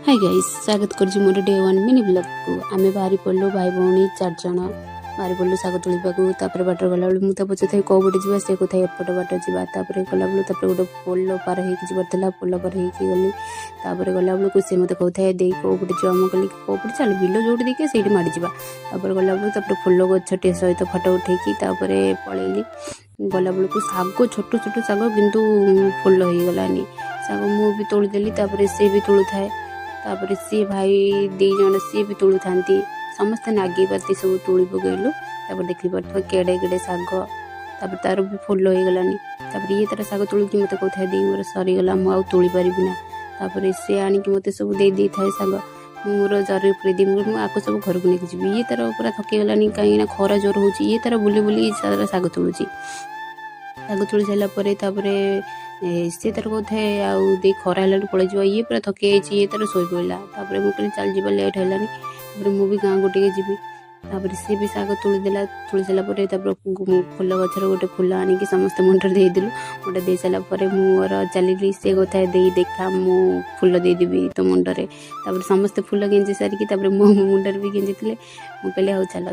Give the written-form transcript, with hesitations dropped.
High guys, ସ୍ୱାଗତ କରୁଛି ମୋର ଡେ ୱାନ୍ ମିନି ବ୍ଲଗ୍କୁ। ଆମେ ବାହାରି ପଡ଼ିଲୁ, ଭାଇ ଭଉଣୀ ଚାରିଜଣ ବାହାରି ପଡ଼ିଲୁ ଶାଗ ତୋଳିବାକୁ। ତାପରେ ବାଟରେ ଗଲାବେଳକୁ ମୁଁ ତ ପଚାରୁଥାଏ କେଉଁ ପଟେ ଯିବା, ସେ କହୁଥାଏ ଏପଟ ବାଟ ଯିବା। ତାପରେ ଗଲାବେଳକୁ ତାପରେ ଗୋଟେ ପୋଲ ପାର ହେଇକି ଯିବାର ଥିଲା। ପୋଲ ପାର ହେଇକି ଗଲି। ତାପରେ ଗଲାବେଳକୁ ସେ ମୋତେ କହୁଥାଏ, ଦେଇ, କେଉଁ ପଟେ ଯିବା? ମୁଁ କହିଲି, କେଉଁ ପଟେ ଚାଲ, ବିଲ ଯୋଉଠି ଦେଖିବା ସେଇଠି ମାଡ଼ିଯିବା। ତାପରେ ଗଲାବେଳକୁ ତାପରେ ଫୁଲ ଗଛଟିଏ ସହିତ ଫଟୋ ଉଠେଇକି ତାପରେ ପଳେଇଲି। ଗଲାବେଳକୁ ଶାଗ, ଛୋଟ ଛୋଟ ଶାଗ, କିନ୍ତୁ ଫୁଲ ହେଇଗଲାନି ଶାଗ। ମୁଁ ବି ତୋଳିଦେଲି, ତାପରେ ସେ ବି ତୋଳୁଥାଏ, ତାପରେ ସିଏ ଭାଇ ଦୁଇ ଜଣ ସିଏ ବି ତୋଳୁଥାନ୍ତି। ସମସ୍ତେ ନାଗି ପାତି ସବୁ ତୋଳି ପକେଇଲୁ। ତାପରେ ଦେଖିପାରୁଥିବ କେଡ଼େ କେଡ଼େ ଶାଗ। ତାପରେ ତାର ବି ଫୁଲ ହେଇଗଲାନି। ତାପରେ ଇଏ ତାର ଶାଗ ତୋଳିକି ମୋତେ କହୁଥାଏ, ଦେଇ, ମୋର ସରିଗଲା, ମୁଁ ଆଉ ତୋଳି ପାରିବି ନା। ତାପରେ ସେ ଆଣିକି ମୋତେ ସବୁ ଦେଇ ଦେଇଥାଏ ଶାଗ। ମୁଁ ମୋର ଜରିରେ ପୁରେଇ ଦିଏ। ମୁଁ ଆକୁ ସବୁ ଘରକୁ ନେଇକି ଯିବି। ଇଏ ତାର ପୁରା ଥକିଗଲାନି, କାହିଁକିନା ଖରା ଜୋର ହେଉଛି। ଇଏ ତାର ବୁଲି ବୁଲି ତାର ଶାଗ ତୋଳୁଛି। ଶାଗ ତୋଳି ସାରିଲା ପରେ ତାପରେ ସେ ତାର କହୁଥାଏ, ଆଉ ଦେଇ, ଖରା ହେଲାଣି, ପଳେଇଯିବ। ଇଏ ପୁରା ଥକି ଯାଇଛି, ଇଏ ତାର ଶୋଇ ପଡ଼ିଲା। ତାପରେ ମୁଁ କହିଲି, ଚାଲ ଯିବା, ଲେଟ୍ ହେଲାଣି, ତାପରେ ମୁଁ ବି ଗାଁକୁ ଟିକେ ଯିବି। ତାପରେ ସିଏ ବି ଶାଗ ତୋଳିଦେଲା। ତୋଳି ସାରିଲା ପରେ ତାପରେ ଫୁଲ ଗଛର ଗୋଟେ ଫୁଲ ଆଣିକି ସମସ୍ତେ ମୁଣ୍ଡରେ ଦେଇଦେଲୁ। ମୁଣ୍ଡ ଦେଇ ସାରିଲା ପରେ ମୁଁ ମୋର ଚାଲିଲି। ସେ କହୁଥାଏ, ଦେଇ, ଦେଖା, ମୁଁ ଫୁଲ ଦେଇଦେବି ତୋ ମୁଣ୍ଡରେ। ତାପରେ ସମସ୍ତେ ଫୁଲ ଗେଞ୍ଜି ସାରିକି ତାପରେ ମୋ ମୁଣ୍ଡରେ ବି ଗେଞ୍ଜିଥିଲେ। ମୁଁ କହିଲି, ହଉ ଚାଲ।